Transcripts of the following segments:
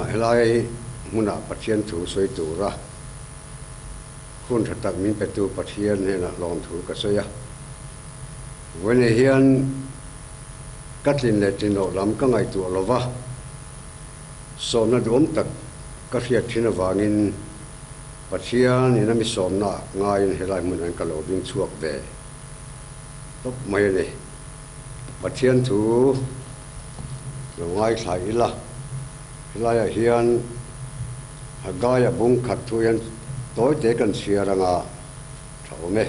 Vawiinah helai hmunah Pathian thu sawi tura hun tha tak min petu Pathian hnenah lawmthu ka sawi a. Vawiinah hian ka tlin leh tlin loh lam ka ngaihtuah lo va, sawmna duhawm tak ka hriat thin avangin Pathian ina mi sawmna ngaiin helai hmunah hian ka lo ding chhuak ve tawp mai a ni. Pathian thu lo ngaithla ila, helaiah hian Haggai-a bung khat thu hian tawite kan chhiar anga tha awm e.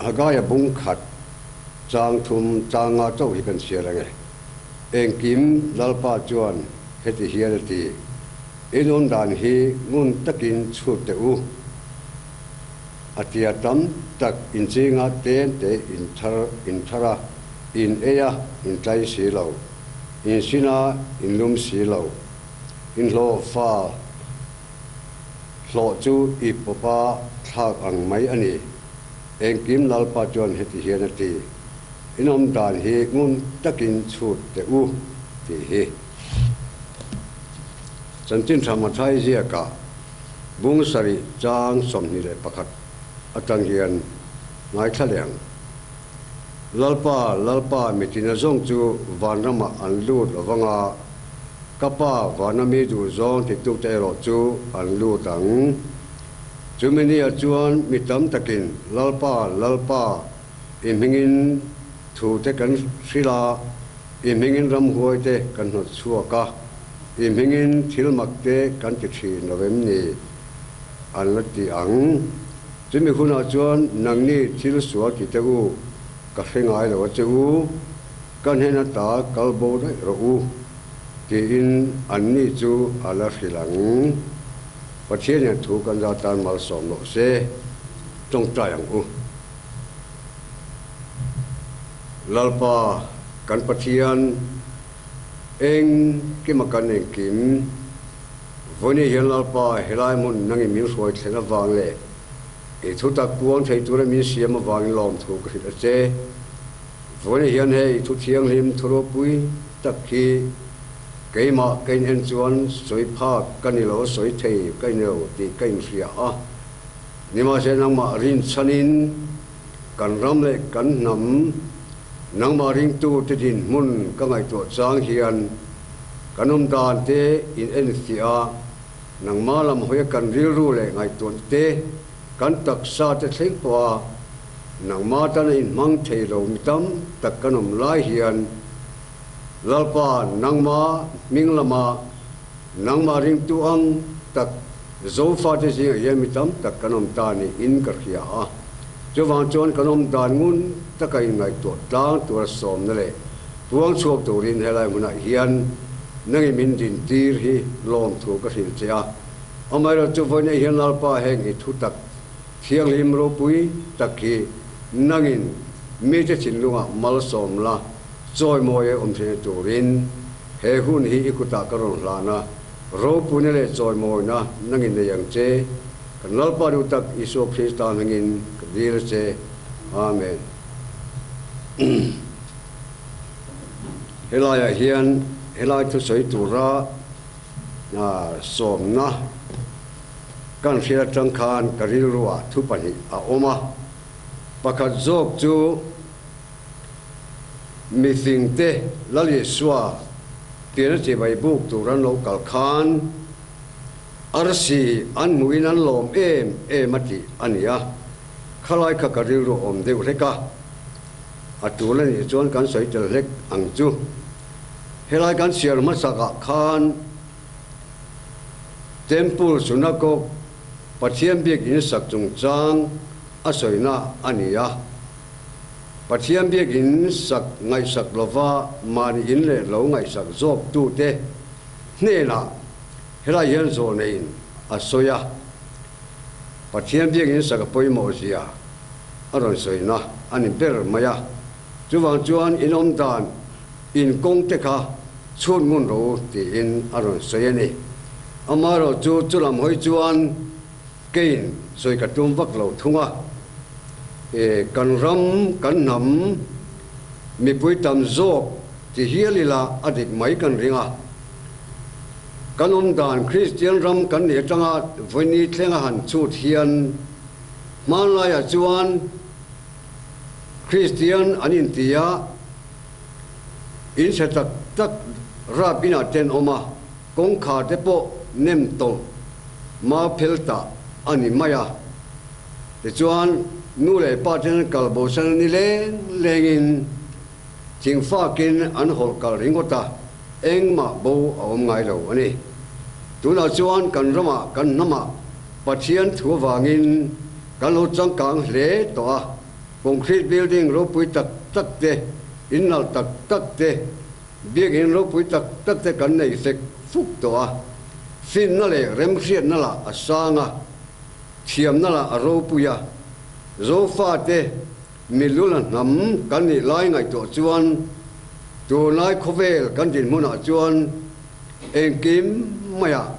Haggai-a bung khat chang thum chang nga chauh hi kan chhiar ang e. Engkim Lalpa chuan heti hian a ti. I nun dan hi ngun takin chhut teh u. A tia tam tak inchingah tlem te inthar inthar a, in ei a, in tlai si lo, in sin a, in lum si lo. In hlawhfa hlawh chu i pawpa thlak ang mai a ni. Engkim Lalpa chuan heti hian a ti, In awm dan hi ngun takin chhut teh u, tih hi. Chanchin tha Mathai ziakah bung sarih chang 21 atang hian ngaithla leh ang. Lalpa, Lalpa mitina zawng chu vanramah an lut lo vang a, ka Pa vana mi duh zawng titute erawh chu an lut ang. Chumi nia chuan mi tam takin, Lalpa, Lalpa, i hmingin thute kan hrilh a, I hmingin ramhuai te kan hnawt chhuak a, i hmingin thil mak te kan ti thin lo em ni? An la ti ang. Chumi hunah chuan nangni thil sual ti teh u, ka hre ngai lo a che u, ka hnen ata kal bo daih rawh u, tiin anni chu a la hrilh ang. Pathian hian thu kan za tan malsawm loh se, tawngtai ang u. Lalpa kan Pathian, eng kima kan engkim, vawiin hian Lalpa helai hmun nangin min hruai thlen avang leh i thutak puang thei tura min siam avangin lawmthu ka hrilh a che. Vawiin hian hei i thu thianghlim thu ropui tak hi keimah ka in en chuan sawi phak ka ni lo, sawi thei ka ni lo tih ka inhria a. Nimahse nangmah rinchhanin Kan ram leh kan hnam, nangmah ringtute dinhmun ka ngaihtuah chang hian kan awm dan te in enfiah a, nangmah lam hawia kan rilru leh ngaihtuah te, kan taksa te thleng pawh a, nangmah tana inhmang thei lo mi tam tak kan awm lai hian Lalpa nangmah hming lama nangmah ringtu ang tak Zofate zingah hian mi tam tak kan awm ta niin ka hria a. Chuvang chuan kan awm dan ngun taka inngaihtuah tlang tura sawmna leh puang chhuak turin helai hmunah hian nangin min dintir hi lawmthu ka hrilh che a. Amaherawhchu chu vawiinah hian Lalpa heng i thutak thianghlim ropui tak hi nangin mite thinlungah malsawm la chawimawi awm theihna turin he hun hi i kutah ka rawn hlan a. Ropuina leh chawimawina nangin nei ang che, kan Lalpa duh tak Isua Krista hmingin ka dil a che. Amen. Helaiah hian helai thusawi tura sawmna kan hriat atang khan ka rilruah thu pahnih a awm a. Pakhat zawk chu Mifingte Lal Isua pian a chibai buk tur an lo kal khan arsi an hmuhin an lawm em em a tih a ni a, khalai kha ka rilru awm deuh hlek a, a tul a nih chuan kan sawi tel hlek ang chu. Helai kan chhiar hmasakah khan Temple Synagogue Pathian biakin sak chungchang a sawina a ni a. Pathian biakin sak ngaihsak lova mahni in leh lo ngaihsak zawk tute hnenah helai hian zawhneiin a sawi a. Pathian biakin sak a pawimawh zia a rawn sawina a ni ber mai a. Chuvang chuan in awm dan in kawng te kha chhut ngun rawh u tiin a rawn sawi a ni. Amaherawhchu chulam hawi chuan Keiin sawi ka tum vak lo thung a. Kan ram, kan hnam mipui tam zawk ti hial ila a dik mai kan ring a. Kan awm dan Kristian ram kan nih atanga vawiini thleng a han chhut hian hmanlaiah chuan Kristian an inti a, inchhe tak tak rap inah te an awm a, kawngkhar te pawh nem tawlh mau phel tah a ni mai a. Tichuan nu leh pa ten an kal bosan a ni leng lengin thingfakin an hawlh kal ringawt a, engmah bo a awm ngai lo a ni. Tunah chuan kan ramah kan hnamah Pathian thu avangin kan lo changkang hle tawh a, concrete building ropui tak tak te, in nalh tak tak te, biakinn ropui tak tak te kan nei fek fuk tawh a, finna leh remhriatna lah a sang a, thiamna lah a ropui a, Zofate milula hnam kan nih lai ngaihtuah chuan tunlai khawvel kan dinhmunah chuan engkim maiah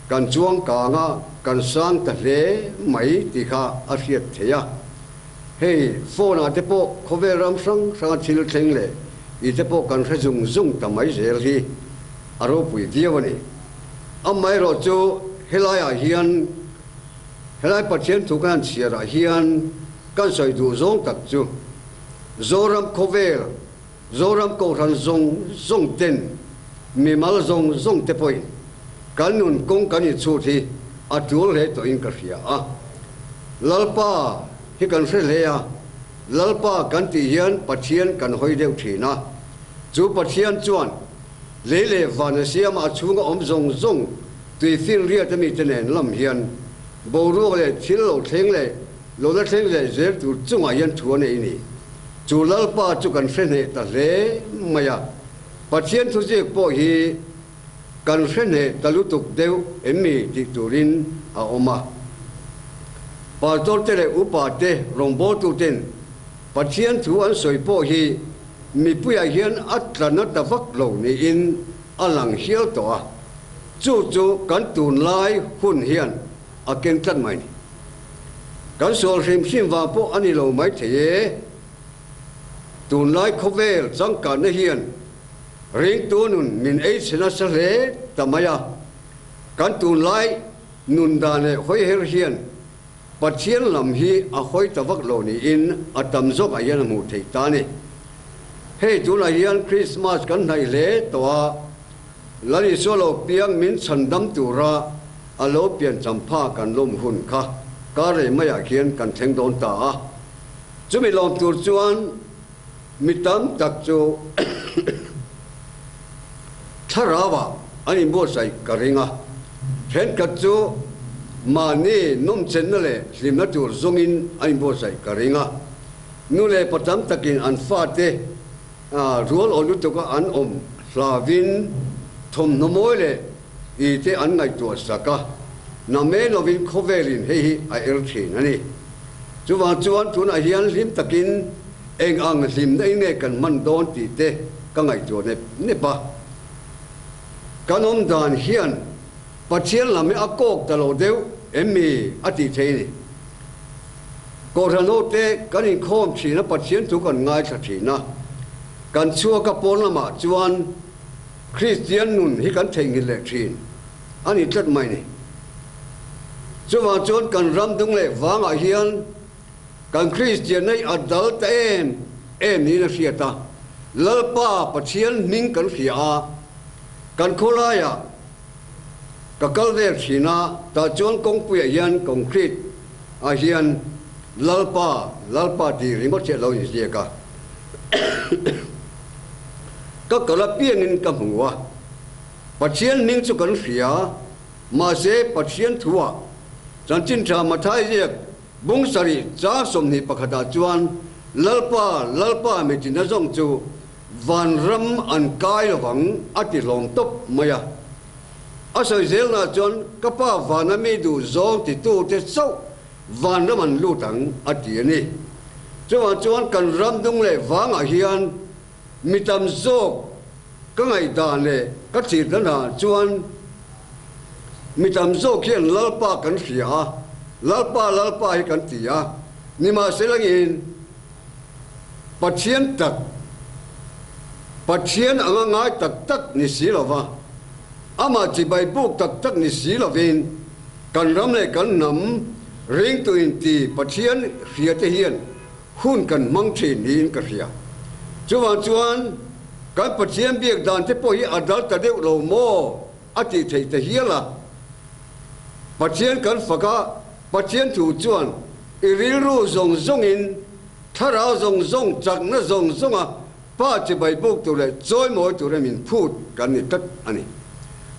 kan chuang kang a, kan sang ta hle mai tih kha a hriat theih a. Hei phone ah te pawh khawvel ram hrang hranga thil thleng leh i te pawh kan hre zung zung ta mai zel hi a ropui viau a ni. Amaherawh chu helai ah hian helai Pathian thu kan han chhiar ah hian kan sawi duh zawng tak chu Zoram khawvel Zoram Kohhran zawng zawng ten mimal zawng zawng te pawhin kan nun kawng kan inchhut hi a tul hle tawhin ka hria a. Lalpa hi kan hre hle a, Lalpa kan tih hian Pathian kan hawi deuh thin a. Chu Pathian chuan lei leh van a siama a chhunga awm zawng zawng tuifinriat ami te nen lam hian boruak leh thil lo thleng leh lo la thleng leh zel tur chungah hian thu a nei ni. Chu Lalpa chu kan hre hneh ta hle mai a, Pathian thuziak pawh hi kan hre hneh ta lutuk deuh em mi tih turin a awm a. Pastor te leh upa te rawngbawltu ten Pathian thu an sawi pawh hi mipuiah hian a tla na ta vak lo niin a lang hial tawh a, chu chu kan tunlai hun hian a keng tlat mai ni. Kan sual hrim hrim vang pawh a ni lo maithei e. Tunlai khawvel changkanna hian ringtu nun min ei chhe nasa hle ta mai a. Kan tunlai nun dan leh hawiher hian Pathian lam hi a hawi ta vak lo niin a tam zawkah hian a hmuh theih ta a ni. Hei tunah hian Krismas kan hnaih hle tawh a. Lal Isua lo piang min chhandam tura a lo pian champha kan lawm hun kha kar leh maiah khian kan thleng dawn ta a. Chumi lawm tur chuan mi tam tak chu thlarauah an inbuatsaih ka ring a. Thenkhat chu mahni nawmchenna leh hlimna tur zawngin an inbuatsaih ka ring a. Nu leh pa tam takin an fate Rual aw lutuka an awm hlavin thawmhnaw mawi leh i te an ngaihtuah sak a, na mai lovin khawvelin hei hi a er thin a ni. Chuvang chuan tunah hian hlim takin eng ang hlimna in nge kan hman dawn tih te ka ngaihtuah nep nep a. Kan awm dan hian Pathian lam hi a kawk ta lo deuh em mi a tih thei a ni. Kohhran hote kan inkhawm thin a, Pathian thu kan ngaithla thin a, kan chhuak a pawn lamah chuan Kristian nun hi kan theihnghilh leh thin a ni tlat mai ni. Chuvang chuan kan ram dung leh vangah hian kan Kristianna hi a dal ta em em niin a hriat a, Lalpa Pathian hming kan hria a, kan khawlaiah Ka kal vel thin a, tah chuan kawngpuiah hian concrete ah hian Lalpa, Lalpa tih ringawt hi a lo inziak a. Ka kal apiangin ka hmu a, Pathian hming chu kan hria, mahse Pathian thuah Chanchin Tha Mathai ziak bung sarih chang 21 ah chuan Lalpa, Lalpa mi tina zawng chu Vanram an kai lovang a ti hlawm tawp mai a. A sawi zelna chuan ka pa vana mi duh zawng titute chauh vanram an lut ang a ti a ni. Chuvang chuan kan ram dung leh vangah hian mi tam zawk ka ngaihdan leh ka thirna chuan mi tam zawk hian Lalpa kan hria a, Lalpa Lalpa hi kan ti a. Nimahselangin Pathian tak, Pathian anga ngai tak tak ni si lova, amah chibai buk tak tak ni si lovin kan ram leh kan hnam ringtu inti Pathian hriate hian hun kan hmang thin niin ka hria. Chuvang chuan kan Pathian biak dan te pawh hi a dal ta deuh lo maw a tih theih ta hial a. Pathian kan fak a, Pathian thu chuan i rilru zawng zawngin, thlarau zawng zawng, chakna zawng zawnga Pa chibai buk tur leh chawimawi tura min phut kan ni tlat a ni.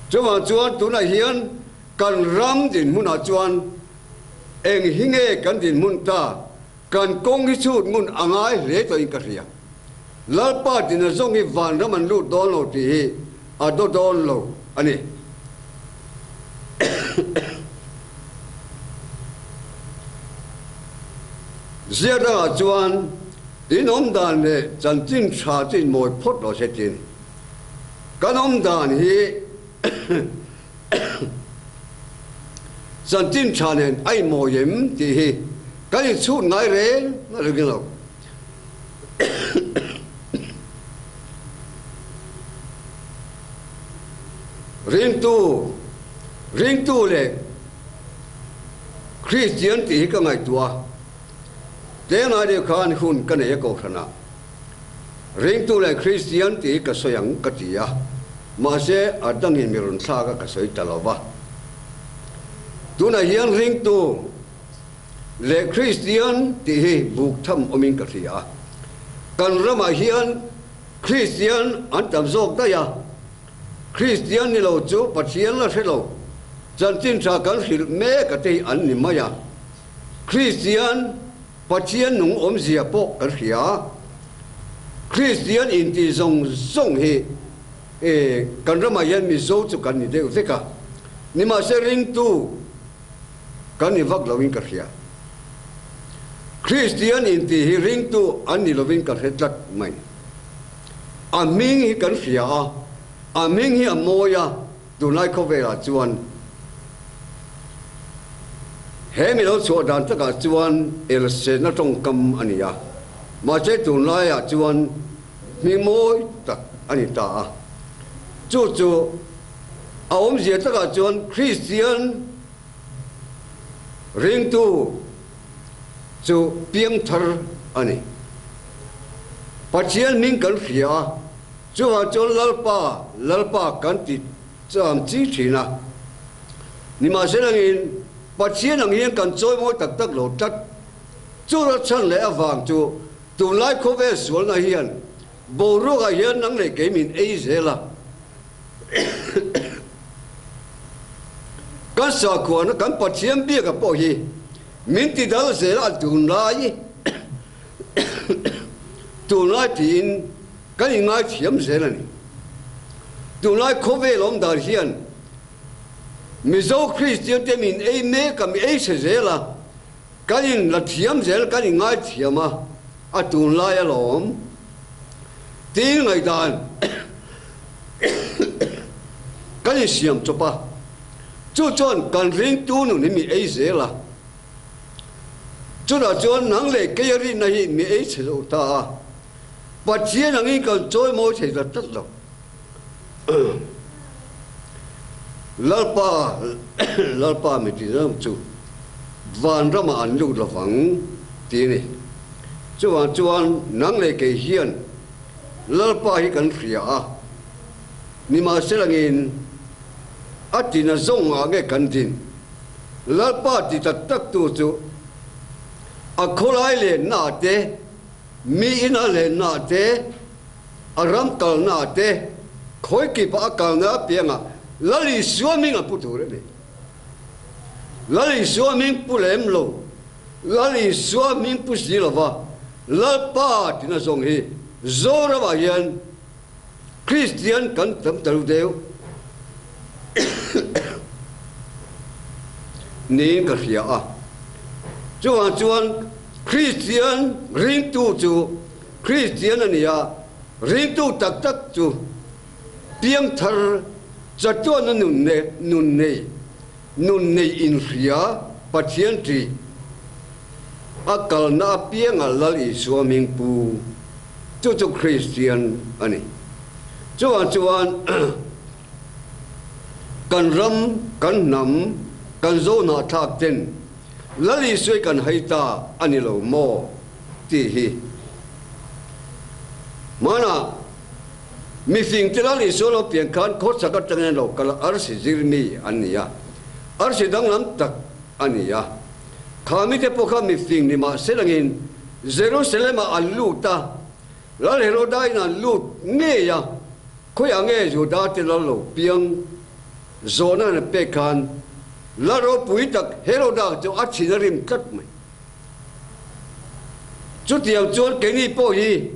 Chuvang chuan tunah hian kan ram dinhmunah chuan eng hi nge kan dinhmun ta, kan kawng hi chhut ngun a ngai hle tawhin ka hria. Lalpa dina zawng hi vanram an lut dawn lo tih hi a daw dawn lo a ni. Ziak dangah chuan in awm dan leh chanchin tha chu inmawi phawt rawh se tih a ni. Kan awm dan hi chanchin tha nen a inmawi em tih hi kan inchhut ngai reng reng lo. Ringtu, ringtu leh Kristian tih hi ka ngaihtuah a, tlengai deuh khan hun ka nei a kohhranah ringtu leh Kristian tih hi ka sawi ang ka ti a, mahse a dangin mi rawn thlak a ka sawi ta lo va. Tunah hian ringtu Leh Kristian tih hi buk tham awmin ka hria a. Kan ramah hian Kristian an tam zawk daih a. Kristian ni lo chu Pathian la hre lo, chanchin tha kan hrilh mek a te hi an ni mai a. Kristian Pathian nung awmzia pawh kan hria a. Kristian intih zawng zawng hi kan ramah hian Mizo chu kan ni deuh vek a. Nimahse ringtu. Kan ni vak loin ka hria. Kristian intih hi ringtu an ni lovin ka hre tlat mai. A hming hi kan hria a, a hming hi a mawi a, tunlai khawvelah chuan he mi lo chhuah dan takah chuan elsenna tawngkam a ni a, mahse tunlaiah chuan hming mawi tak a ni ta a. Chu chu A awmzia takah chuan Kristian ringtu chu piangthar a ni. Pathian hming kan hria a, chuvang chuan Lalpa, Lalpa kan ti cham chi thin a. Nimahselangin Pathian ang hian kan chawimawi tak tak lo tlat. Chu rachhan leh avang chu tunlai khawvel sualna hian boruakah hian nang leh kei min ei zel a. Kan sakhuana kan Pathian biaka pawh hi min ti dal zel a tunlai tunlai tiin kan inngaithiam zel a ni. Tunlai khawvel awm dan hian Mizo Kristian te min ei mek a, mi ei chhe zel a, kan in la thiam zel, kan inngaithiam a, a tunlai alawm tiin ngaihdan kan insiam chawp a, chu chuan kan ringtu nun hi mi ei zel a, chutah chuan nang leh keia rinna hi mi ei chhe lo ta a, Pathian angin kan chawimawi thei ta tlat lo. Lalpa, Lalpa mi ti zawng chu vanramah an lut lovang ti a ni. Chuvang chuan nang leh kei hian Lalpa hi kan hria a, nimahselangin a tina zawngah nge kan din? Lalpa ti tak tak tu chu a khawlai lennaah te, mi ina lennaah te, a ram kalnaah te, khawi kipah a kalna apiangah Lal Isua hming a pu tur a ni. Lal Isua hming pu lem lo, Lal Isua hming pu si lova Lalpa tina zawng hi Zoramah hian Kristian kan tam ta lo deuh niin ka hria a. Chuvang chuan Kristian ringtu chu Kristian a ni a, ringtu tak tak chu piangthar chatuana nun nun nei, nun nei inhria Pathian ṭih. A kalna apianga Lal Isua hming pu chu chu Kristian a ni. Chuvang chuan kan ram, kan hnam, kan zohnahthlak ten Lal Isua hi kan hai ta a ni lo maw tih hi hmanah mifing te Lal Isua lo pian khan khawchhak atangin an lo kal a, arsi zir mi an ni a, arsi danglam tak a ni a. Kha mite pawh kha mifing ni mah se langin Jerusalem-ah an lut a, Lal Heroda-in an lut ngei a, khawiah nge Juda te lal lo piang zawhna an pek khan Lal ropui tak Heroda chu a thin a rim tlat mai. Chutiang chuan keini pawh hi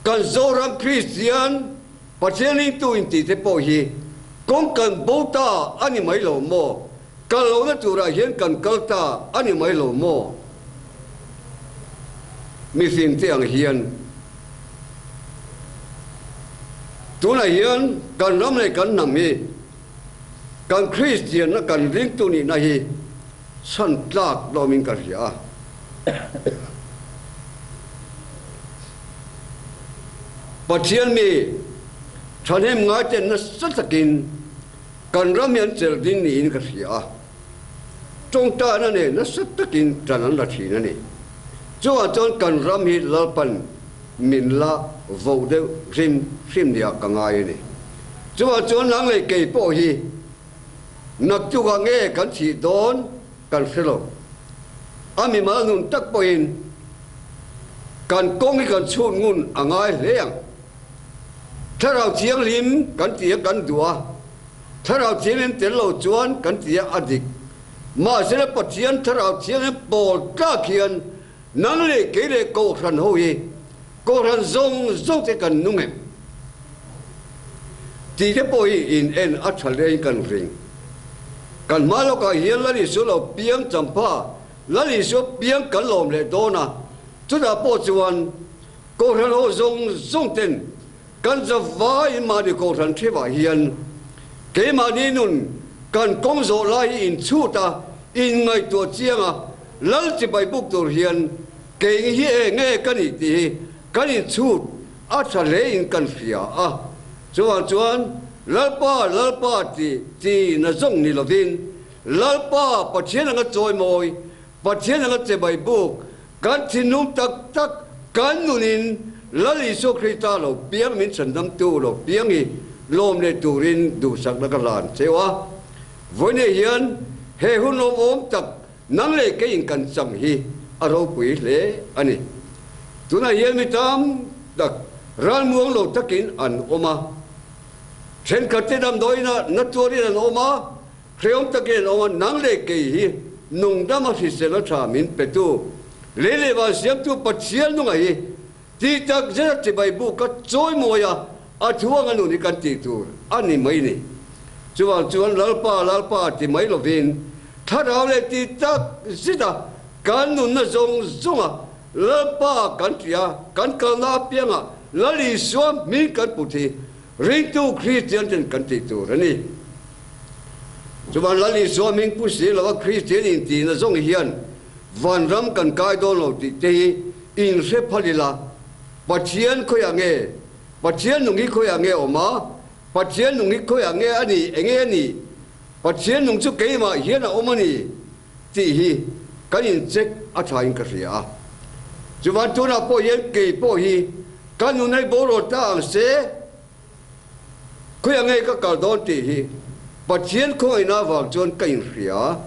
kan Zoram Kristian Pathian ringtu intihte pawh hi kawng kan bo ta a ni mai lo maw? Kal lohna turah hian kan kal ta a ni mai lo maw? Mihring te ang hian tunah hian kan ram leh kan hnam hi kan Kristianna kan ringtu nihna hi chhan tlak hlawmin ka hria a. Pathian mi thahnem ngaiten nasa takin Kan ram hi an chelh ding niin ka hria a, tawngtaina nen nasa takin tan an la thin a ni. Chuvang chuan kan ram hi Lalpan min la voh deuh hrim hrim nia ka ngai a ni. Chuvang chuan nang leh kei pawh hi naktukah nge kan thih dawn kan hre lo. A mimal nun tak pawhin kan kawng hi kan chhut ngun a ngai hle ang. Thlarau Thianghlim kan ti a kan duh a, Thlarau Thianghlim tel lo chuan kan ti a a dik. Mahsela Pathian Thlarau Thianghlim pawl tlak hian nang leh kei leh Kohhran ho hi Kohhran zawng zawng te kan nung em? Tih te pawh hi in en a tha hlein kan ring. Kan hma lawkah hian Lal Isua lo piang champha, Lal Isua piang kan lawm leh dawn a, chutah pawh chuan Kohhran ho zawng zawng ten kan zavaiin mahni kohhran thevah hian keimahni nun kan kawng zawh lai hi inchhut a, inngaihtuah chiang a, Lal chibai buk tur hian kei hi eng nge ka nih tih hi kan inchhut a tha hlein kan hria a. Chuvang chuan Lalpa, Lalpa tih chi na zawng ni lovin Lalpa Pathian anga chawimawi, Pathian anga chibai buk Kan thinlung tak tak kan nunin Lal Isua Krista lo piang min chhandamtu lo piang hi lawm leh turin duhsakna ka hlan cheu a. Vawiinah hian he hun lawmawm tak nang leh keiin kan chang hi a ropui hle a ni. Tunah hian mi tam tak ralmuang lo takin an awm a, thenkhatte damdawiinah na tuarin an awm a, Hreawm takin an awm a, nang leh kei hi nungdama hriselna tha min petu, lei leh van siamtu Pathian nunga hi tih tak zet a chibai bu ka chawimawi a, a thu anga nun hi kan tih tur a ni mai ni. Chuvang chuan Lalpa, Lalpa ti mai lovin thlarau leh tih tak zet a kan nunna zawng zawnga Lalpa kan ṭih a, kan kalna apiangah Lal Isua hming kan put hi Ringtu Kristian ten kan tih tur a ni. Chuan Lal Isua hming pu si lova Kristian intihna zawng hian vanram kan kai dawn lo tih te hi inhre phal ila, Pathian khawiah nge? Pathian nung hi khawiah nge awm a? Pathian nung hi khawiah nge a nih? Enge a nih? Pathian nung chu keimah hian a awm a ni tih hi kan incheck a thain ka hria a. Chuan tunah pawh hian kei pawh hi Ka nun hei boruak ta ang se, khawiah nge ka kal dawn tih hi Pathian khawngaihna avang chuan ka inhria.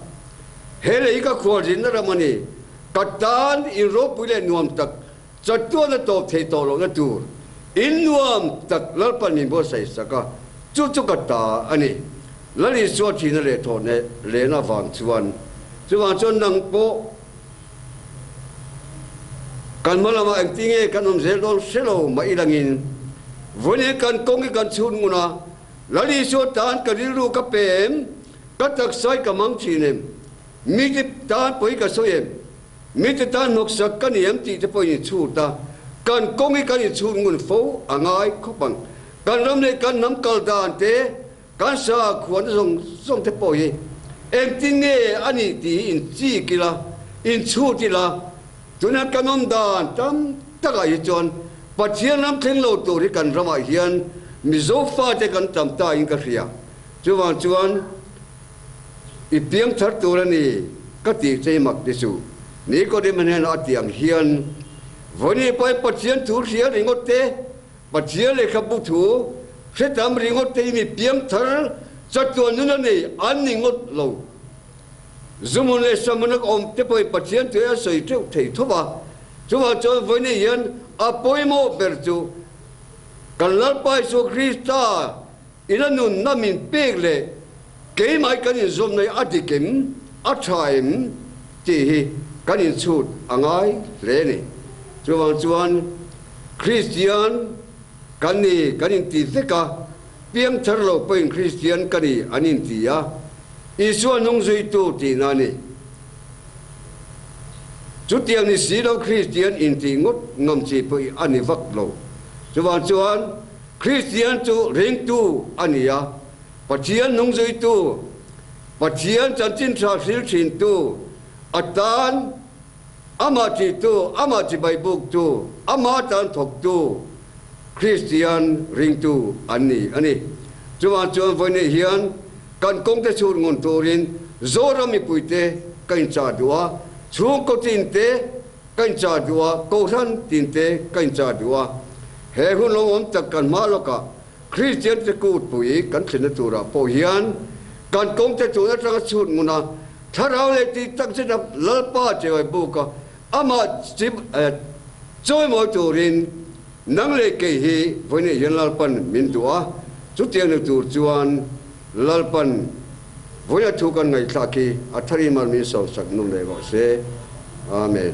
He lei hi ka khualzinna ram a ni, ka tan in ropui leh nuam tak chatuan a tawp thei tawh lohna tur in nuam tak Lalpan min buatsaih sak a, chu chu ka ta a ni. Lal Isua thihna leh thawhna lehna avang chuan, chuvang chuan nang pawh, Kan hma lamah engti nge kan awm zel dawn hre lo mah i langin vawiin kan kawng hi kan chhun ngun a, Lal Isua tan ka rilru ka pe em? Ka taksa hi ka mang thin em? Mite tan pawh hi ka sawi em? Mite tan hnawksak ka ni em tih te pawhin i chhut a, kan kawng hi kan inchhun ngun fo a ngai khawp ang. Kan ram leh kan hnam kal dan te Kan sakhuana zawng zawng te pawh hi engtin nge a nih tih hi in chik ila, Inchhut ila, tuna kan awm dan tam takah hi chuan Pathian ram thleng lo tur hi kan ramah hian Mizo fate kan tam ta in ka hria. Chuvang chuan i piang thar tur a ni ka tih chei mak ti suh. Nikodem hnenah a tih ang hian Vawni pawhin Pathian thu hria ringawt te, Pathian lehkhabu thu hre tam ringawt te hi mi piang thar chatuan nun a nei an ni ngawt lo. Zumun leh Samun a awm te pawhin Pathian tui a sawi teuh thei tho va, chuvang chuan vawiin hian a pawimawh ber chu kan Lalpa Isua Krista ina nunna min pek leh keimah kan inzawmna hi a dik em, a tha em tih hi kan inchhut a ngai hle a ni. Chuvang chuan Kristian kan ni kan inti vek a, piangthar lo pawhin Kristian ka ni an inti a, Isua hnung zuitu tihna a ni. Chutiang ni si lo Kristian intih ngawt ngam chi pawh a ni vak lo. Chuvang chuan Kristian chu ringtu a ni a, Pathian hnung zuitu, Pathian chanchin tha hril thintu, a tan amah tihtu, amah chibai buktu, amah tan thawktu Kristian ringtu an ni a ni. Chuvang chuan vawiin hian Kan kawngte chhut ngun turin Zoram mipuite ka inchah duh a, chhungkaw tinte ka inchah duh a, Kohhran tinte ka inchah duh a. He hun lo awm tak kan hma lawkah Kristian te kutpui kan thlenna turah pawh hian kan kawngte tun atanga chhut ngun a, thlarau leh tih tak zeta Lalpa Chewai buka amah chawimawi turin Nang leh kei hi vawiin hian Lalpan min duh a, chutiang ni tur chuan Lalpan vawiin a thu kan ngaihthlak hi a thar in mal min sawmsak nawm leh rawh se. Amen.